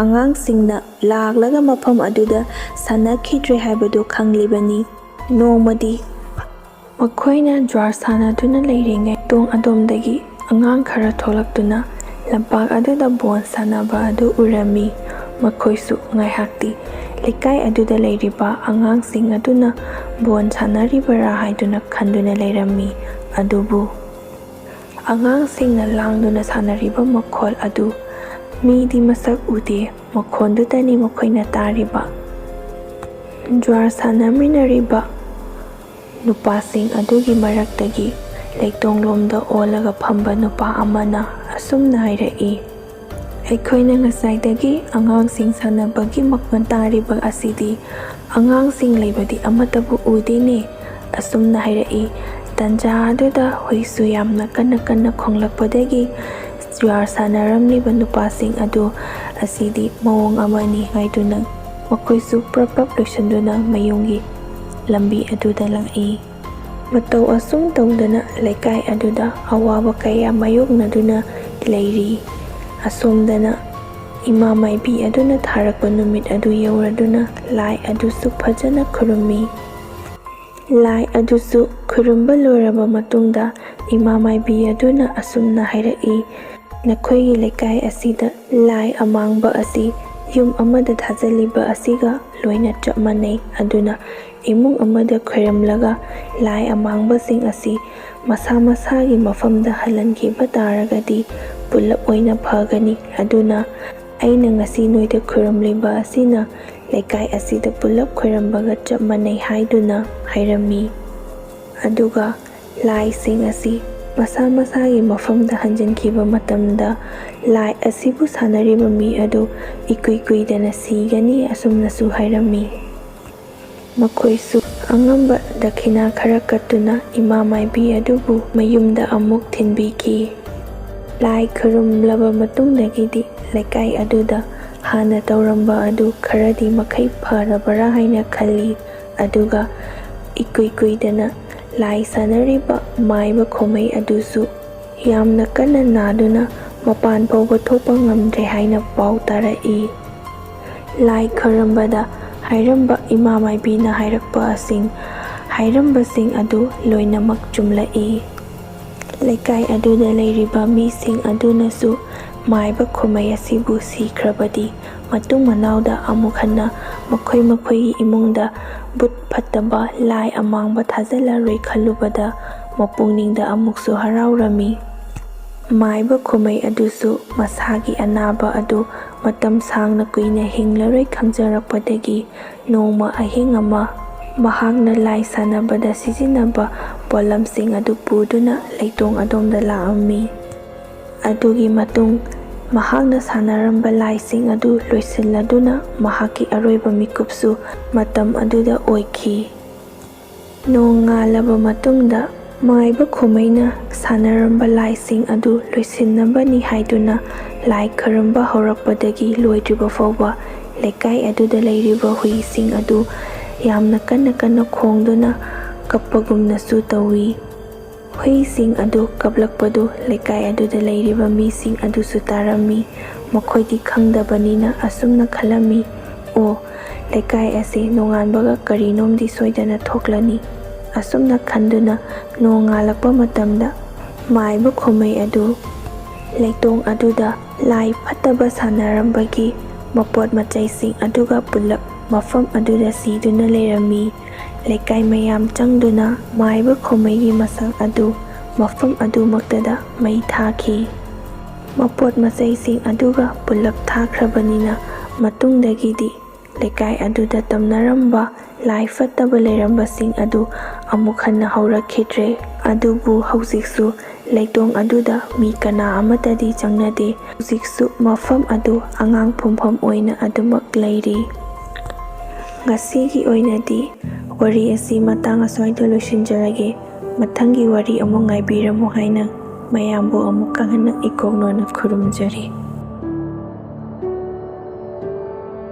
ꯑꯉꯥꯡꯁꯤꯡꯅ ꯂꯥꯛꯂꯒ ꯃꯐꯝ ꯑꯗꯨꯗ ꯁꯥꯟꯅꯈꯤꯗ꯭ꯔꯦ ꯍꯥꯏꯕꯗꯨ ꯈꯪꯂꯤꯕꯅꯤ꯫ ꯅꯣꯡꯃꯗꯤ ꯃꯈꯣꯏꯅ ꯖ꯭ꯋꯥꯔ ꯁꯥꯟꯅꯗꯨꯅ ꯂꯩꯔꯤꯉꯩ ꯇꯣꯡ ꯑꯗꯣꯝꯗꯒꯤ ꯑꯉꯥꯡ ꯈꯔ ꯊꯣꯛꯂꯛꯇꯨꯅ ꯂꯝꯄꯥꯛ ꯑꯗꯨꯗ ꯕꯣꯜ ꯁꯥꯟꯅꯕ ꯑꯗꯨ ꯎꯔꯝꯃꯤ꯫ ꯃꯈꯣꯏꯁꯨ ꯉꯥꯏꯍꯥꯛꯇꯤ ꯂꯩꯀꯥꯏ ꯑꯗꯨꯗ ꯂꯩꯔꯤꯕ ꯑꯉꯥꯡꯁꯤꯡ ꯑꯗꯨꯅ ꯕꯣꯜ ꯁꯥꯟꯅꯔꯤꯕꯔꯥ ꯍꯥꯏꯗꯨꯅ ꯈꯟꯗꯨꯅ ꯂꯩꯔꯝꯃꯤ꯫ ꯑꯗꯨꯕꯨ ꯑꯉꯥꯡꯁꯤꯡꯅ ꯂꯥꯡꯗꯨꯅ ꯁꯥꯟꯅꯔꯤꯕ ꯃꯈꯣꯜ ꯑꯗꯨ ꯃꯤꯗꯤ ꯃꯁꯛ ꯎꯗꯦ, ꯃꯈꯣꯟꯗꯨꯇꯅꯤ ꯃꯈꯣꯏꯅ ꯇꯥꯔꯤꯕ꯫ ꯖ꯭ꯋꯥꯔ ꯁꯥꯟꯅꯃꯤꯟꯅꯔꯤꯕ ꯅꯨꯄꯥꯁꯤꯡ ꯑꯗꯨꯒꯤ ꯃꯔꯛꯇꯒꯤ ꯂꯩꯇꯣꯡꯂꯣꯝꯗ ꯑꯣꯜꯂꯒ ꯐꯝꯕ ꯅꯨꯄꯥ ꯑꯃꯅ ꯑꯁꯨꯝꯅ ꯍꯥꯏꯔꯛꯏ, "ꯑꯩꯈꯣꯏꯅ ꯉꯁꯥꯏꯗꯒꯤ ꯑꯉꯥꯡꯁꯤꯡ ꯁꯥꯟꯅꯕꯒꯤ ꯃꯈꯣꯟ ꯇꯥꯔꯤꯕ ꯑꯁꯤꯗꯤ ꯑꯉꯥꯡꯁꯤꯡ ꯂꯩꯕꯗꯤ ꯑꯃꯠꯇꯕꯨ ꯎꯗꯦꯅꯦ," ꯑꯁꯨꯝꯅ ꯍꯥꯏꯔꯛꯏ꯫ ꯇꯟꯖꯥ ꯑꯗꯨꯗ ꯍꯨꯏꯁꯨ ꯌꯥꯝꯅ ꯀꯟꯅ ꯀꯟꯅ ꯈꯣꯡꯂꯛꯄꯗꯒꯤ ꯖꯨꯋꯥꯔ ꯁꯥꯟꯅꯔꯝꯂꯤꯕ ꯅꯨꯄꯥꯁꯤꯡ ꯑꯗꯨ ꯑꯁꯤꯗꯤ ꯃꯑꯣꯡ ꯑꯃꯅꯤ ꯍꯥꯏꯗꯨꯅ ꯃꯈꯣꯏꯁꯨ ꯄ꯭ꯔꯞ ꯄ꯭ꯔꯞ ꯂꯣꯏꯁꯤꯟꯗꯨꯅ ꯃꯌꯨꯝꯒꯤ ꯂꯝꯕꯤ ꯑꯗꯨꯗ ꯂꯥꯛꯏ꯫ ꯃꯇꯧ ꯑꯁꯨꯝ ꯇꯧꯗꯅ ꯂꯩꯀꯥꯏ ꯑꯗꯨꯗ ꯑꯋꯥꯕ ꯀꯌꯥ ꯃꯥꯌꯣꯛꯅꯗꯨꯅ ꯂꯩꯔꯤ꯫ ꯑꯁꯣꯝꯗꯅ ꯏꯃꯥ ꯃꯥꯏꯕꯤ ꯑꯗꯨꯅ ꯊꯥꯔꯛꯄ ꯅꯨꯃꯤꯠ ꯑꯗꯨ ꯌꯧꯔꯗꯨꯅ ꯂꯥꯏ ꯑꯗꯨꯁꯨ ꯐꯖꯅ ꯈꯨꯔꯨꯝꯃꯤ꯫ ꯂꯥꯏ ꯑꯗꯨꯁꯨ ꯈꯨꯔꯨꯝꯕ ꯂꯣꯏꯔꯕ ꯃꯇꯨꯡꯗ ꯏꯃꯥ ꯃꯥꯏꯕꯤ ꯑꯗꯨꯅ ꯑꯁꯨꯝꯅ ꯍꯥꯏꯔꯛꯏ, "ꯅꯈꯣꯏꯒꯤ ꯂꯩꯀꯥꯏ ꯑꯁꯤꯗ ꯂꯥꯏ ꯑꯃꯥꯡꯕ ꯑꯁꯤ ꯌꯨꯝ ꯑꯃꯗ ꯊꯥꯖꯤꯜꯂꯤꯕ ꯑꯁꯤꯒ ꯂꯣꯏꯅ ꯆꯞ ꯃꯥꯟꯅꯩ꯫ ꯑꯗꯨꯅ ꯏꯃꯨꯡ ꯑꯃꯗ ꯈꯣꯏꯔꯝꯂꯒ ꯂꯥꯏ ꯑꯃꯥꯡꯕꯁꯤꯡ ꯑꯁꯤ ꯃꯁꯥ ꯃꯁꯥꯒꯤ ꯃꯐꯝꯗ ꯍꯜꯍꯟꯈꯤꯕ ꯇꯥꯔꯒꯗꯤ ꯄꯨꯂꯞ ꯑꯣꯏꯅ ꯐꯒꯅꯤ꯫ ꯑꯗꯨꯅ ꯑꯩꯅ ꯉꯁꯤ ꯅꯣꯏꯗ ꯈꯨꯔꯨꯝꯂꯤꯕ ꯑꯁꯤꯅ ꯂꯩꯀꯥꯏ ꯑꯁꯤꯗ ꯄꯨꯂꯞ ꯈꯣꯏꯔꯝꯕꯒ ꯆꯞ ꯃꯥꯟꯅꯩ" ꯍꯥꯏꯗꯨꯅ ꯍꯥꯏꯔꯝꯃꯤ꯫ ꯑꯗꯨꯒ ꯂꯥꯏꯁꯤꯡ ꯑꯁꯤ ꯃꯁꯥ ꯃꯁꯥꯒꯤ ꯃꯐꯝꯗ ꯍꯟꯖꯤꯟꯈꯤꯕ ꯃꯇꯝꯗ ꯂꯥꯏ ꯑꯁꯤꯕꯨ ꯁꯥꯟꯅꯔꯤꯕ ꯃꯤ ꯑꯗꯨ ꯏꯀꯨꯏ ꯀꯨꯏꯗꯅ ꯁꯤꯒꯅꯤ ꯑꯁꯨꯝꯅꯁꯨ ꯍꯥꯏꯔꯝꯃꯤ꯫ ꯃꯈꯣꯏꯁꯨ ꯑꯉꯝꯕ ꯗꯈꯤꯅꯥ ꯈꯔ ꯀꯠꯇꯨꯅ ꯏꯃꯥ ꯃꯥꯏꯕꯤ ꯑꯗꯨꯕꯨ ꯃꯌꯨꯝꯗ ꯑꯃꯨꯛ ꯊꯤꯟꯕꯤꯈꯤ꯫ ꯂꯥꯏ ꯈꯨꯔꯨꯝꯂꯕ ꯃꯇꯨꯡꯗꯒꯤꯗꯤ ꯂꯩꯀꯥꯏ ꯑꯗꯨꯗ ꯍꯥꯟꯅ ꯇꯧꯔꯝꯕ ꯑꯗꯨ ꯈꯔꯗꯤ ꯃꯈꯩ ꯐꯔꯕ꯭ꯔꯥ ꯍꯥꯏꯅ ꯈꯜꯂꯤ꯫ ꯑꯗꯨꯒ ꯏꯀꯨꯏ ꯀꯨꯏꯗꯅ ꯂꯥꯏ ꯁꯥꯟꯅꯔꯤꯕ ꯃꯥꯏꯕ ꯈꯣꯃꯩ ꯑꯗꯨꯁꯨ ꯌꯥꯝꯅ ꯀꯟꯅ ꯅꯥꯗꯨꯅ ꯃꯄꯥꯟ ꯐꯥꯎꯕ ꯊꯣꯛꯄ ꯉꯝꯗ꯭ꯔꯦ ꯍꯥꯏꯅ ꯄꯥꯎ ꯇꯥꯔꯛꯏ꯫ ꯂꯥꯏ ꯈꯣꯏꯔꯝꯕꯗ ꯍꯥꯏꯔꯝꯕ ꯏꯃꯥ ꯃꯥꯏꯕꯤꯅ ꯍꯥꯏꯔꯛꯄꯁꯤꯡ, ꯍꯥꯏꯔꯝꯕꯁꯤꯡ ꯑꯗꯨ ꯂꯣꯏꯅꯃꯛ ꯆꯨꯝꯂꯛꯏ꯫ ꯂꯩꯀꯥꯏ ꯑꯗꯨꯗ ꯂꯩꯔꯤꯕ ꯃꯤꯁꯤꯡ ꯑꯗꯨꯅꯁꯨ ꯃꯥꯏꯕ ꯈꯣꯃꯩ ꯑꯁꯤꯕꯨ ꯁꯤꯈ꯭ꯔꯕꯗꯤ ꯃꯇꯨꯡ ꯃꯅꯥꯎꯗ ꯑꯃꯨꯛ ꯍꯟꯅ ꯃꯈꯣꯏ ꯃꯈꯣꯏꯒꯤ ꯏꯃꯨꯡꯗ ꯚꯨꯠ ꯐꯠꯇꯕ, ꯂꯥꯏ ꯑꯃꯥꯡꯕ ꯊꯥꯖꯤꯜꯂꯔꯣꯏ ꯈꯜꯂꯨꯕꯗ ꯃꯄꯨꯛꯅꯤꯡꯗ ꯑꯃꯨꯛꯁꯨ ꯍꯔꯥꯎꯔꯝꯃꯤ꯫ ꯃꯥꯏꯕ ꯈꯣꯃꯩ ꯑꯗꯨꯁꯨ ꯃꯁꯥꯒꯤ ꯑꯅꯥꯕ ꯑꯗꯨ ꯃꯇꯝ ꯁꯥꯡꯅ ꯀꯨꯏꯅ ꯍꯤꯡꯂꯔꯣꯏ ꯈꯪꯖꯔꯛꯄꯗꯒꯤ ꯅꯣꯡꯃ ꯑꯍꯤꯡ ꯑꯃ ꯃꯍꯥꯛꯅ ꯂꯥꯏ ꯁꯥꯟꯅꯕꯗ ꯁꯤꯖꯤꯟꯅꯕ ꯄꯣꯠꯂꯝꯁꯤꯡ ꯑꯗꯨ ꯄꯨꯗꯨꯅ ꯂꯩꯇꯣꯡ ꯑꯗꯣꯝꯗ ꯂꯥꯛꯂꯝꯃꯤ꯫ ꯑꯗꯨꯒꯤ ꯃꯇꯨꯡ ꯃꯍꯥꯛꯅ ꯁꯥꯟꯅꯔꯝꯕ ꯂꯥꯏꯁꯤꯡ ꯑꯗꯨ ꯂꯣꯏꯁꯤꯜꯂꯗꯨꯅ ꯃꯍꯥꯛꯀꯤ ꯑꯔꯣꯏꯕ ꯃꯤꯀꯨꯞꯁꯨ ꯃꯇꯝ ꯑꯗꯨꯗ ꯑꯣꯏꯈꯤ꯫ ꯅꯣꯡꯉꯥꯜꯂꯕ ꯃꯇꯨꯡꯗ ꯃꯥꯏꯕ ꯈꯣꯃꯩꯅ ꯁꯥꯟꯅꯔꯝꯕ ꯂꯥꯏꯁꯤꯡ ꯑꯗꯨ ꯂꯣꯏꯁꯤꯟꯅꯕꯅꯤ ꯍꯥꯏꯗꯨꯅ ꯂꯥꯏ ꯈꯔꯨꯝꯕ ꯍꯧꯔꯛꯄꯗꯒꯤ ꯂꯣꯏꯗ꯭ꯔꯤꯕ ꯐꯥꯎꯕ ꯂꯩꯀꯥꯏ ꯑꯗꯨꯗ ꯂꯩꯔꯤꯕ ꯍꯨꯏꯁꯤꯡ ꯑꯗꯨ ꯌꯥꯝꯅ ꯀꯟꯅ ꯀꯟꯅ ꯈꯣꯡꯗꯨꯅ ꯀꯞꯄꯒꯨꯝꯅꯁꯨ ꯇꯧꯏ꯫ ꯍꯨꯏꯁꯤꯡ ꯑꯗꯨ ꯀꯞꯂꯛꯄꯗꯨ ꯂꯩꯀꯥꯏ ꯑꯗꯨꯗ ꯂꯩꯔꯤꯕ ꯃꯤꯁꯤꯡ ꯑꯗꯨꯁꯨ ꯇꯥꯔꯝꯃꯤ꯫ ꯃꯈꯣꯏꯗꯤ ꯈꯪꯗꯕꯅꯤꯅ ꯑꯁꯨꯝꯅ ꯈꯜꯂꯝꯃꯤ, "ꯑꯣ, ꯂꯩꯀꯥꯏ ꯑꯁꯤ ꯅꯣꯡꯉꯥꯟꯕꯒ ꯀꯔꯤꯅꯣꯝꯗꯤ ꯁꯣꯏꯗꯅ ꯊꯣꯛꯂꯅꯤ"꯫ ꯑꯁꯨꯝꯅ ꯈꯟꯗꯨꯅ ꯅꯣꯡꯉꯥꯜꯂꯛꯄ ꯃꯇꯝꯗ ꯃꯥꯏꯕ ꯈꯣꯃꯩ ꯑꯗꯨ ꯂꯩꯇꯣꯡ ꯑꯗꯨꯗ ꯂꯥꯏ ꯐꯠꯇꯕ ꯁꯥꯟꯅꯔꯝꯕꯒꯤ ꯃꯄꯣꯠ ꯃꯆꯩꯁꯤꯡ ꯑꯗꯨꯒ ꯄꯨꯜꯂꯞ ꯃꯐꯝ ꯑꯗꯨꯗ ꯁꯤꯗꯨꯅ ꯂꯩꯔꯝꯃꯤ꯫ ꯂꯩꯀꯥꯏ ꯃꯌꯥꯝ ꯆꯪꯗꯨꯅ ꯃꯥꯏꯕ ꯈꯣꯃꯩꯒꯤ ꯃꯁꯛ ꯑꯗꯨ ꯃꯐꯝ ꯑꯗꯨꯃꯛꯇꯗ ꯃꯩ ꯊꯥꯈꯤ꯫ ꯃꯄꯣꯠ ꯃꯆꯩꯁꯤꯡ ꯑꯗꯨꯒ ꯄꯨꯜꯂꯞ ꯊꯥꯈ꯭ꯔꯕꯅꯤꯅ ꯃꯇꯨꯡꯗꯒꯤꯗꯤ ꯂꯩꯀꯥꯏ ꯑꯗꯨꯗ ꯇꯝꯅꯔꯝꯕ ꯂꯥꯏ ꯐꯠꯇꯕ ꯂꯩꯔꯝꯕꯁꯤꯡ ꯑꯗꯨ ꯑꯃꯨꯛ ꯍꯟꯅ ꯍꯧꯔꯛꯈꯤꯗ꯭ꯔꯦ꯫ ꯑꯗꯨꯕꯨ ꯍꯧꯖꯤꯛꯁꯨ ꯂꯩꯇꯣꯡ ꯑꯗꯨꯗ ꯃꯤ ꯀꯅꯥ ꯑꯃꯠꯇꯗꯤ ꯆꯪꯅꯗꯦ꯫ ꯍꯧꯖꯤꯛꯁꯨ ꯃꯐꯝ ꯑꯗꯨ ꯑꯉꯥꯡ ꯐꯝꯐꯝ ꯑꯣꯏꯅ ꯑꯗꯨꯃꯛ ꯂꯩꯔꯤ꯫ ꯉꯁꯤꯒꯤ ꯑꯣꯏꯅꯗꯤ ꯋꯥꯔꯤ ꯑꯁꯤ ꯃꯇꯥꯡ ꯑꯁ꯭ꯋꯥꯏꯗ ꯂꯣꯏꯁꯤꯟꯖꯔꯒꯦ꯫ ꯃꯊꯪꯒꯤ ꯋꯥꯔꯤ ꯑꯃꯨꯛ ꯉꯥꯏꯕꯤꯔꯝꯃꯨ ꯍꯥꯏꯅ ꯃꯌꯥꯝꯕꯨ ꯑꯃꯨꯛꯀ ꯍꯟꯅ ꯏꯀꯣꯛꯅꯣꯅ ꯈꯨꯔꯨꯝꯖꯔꯤ꯫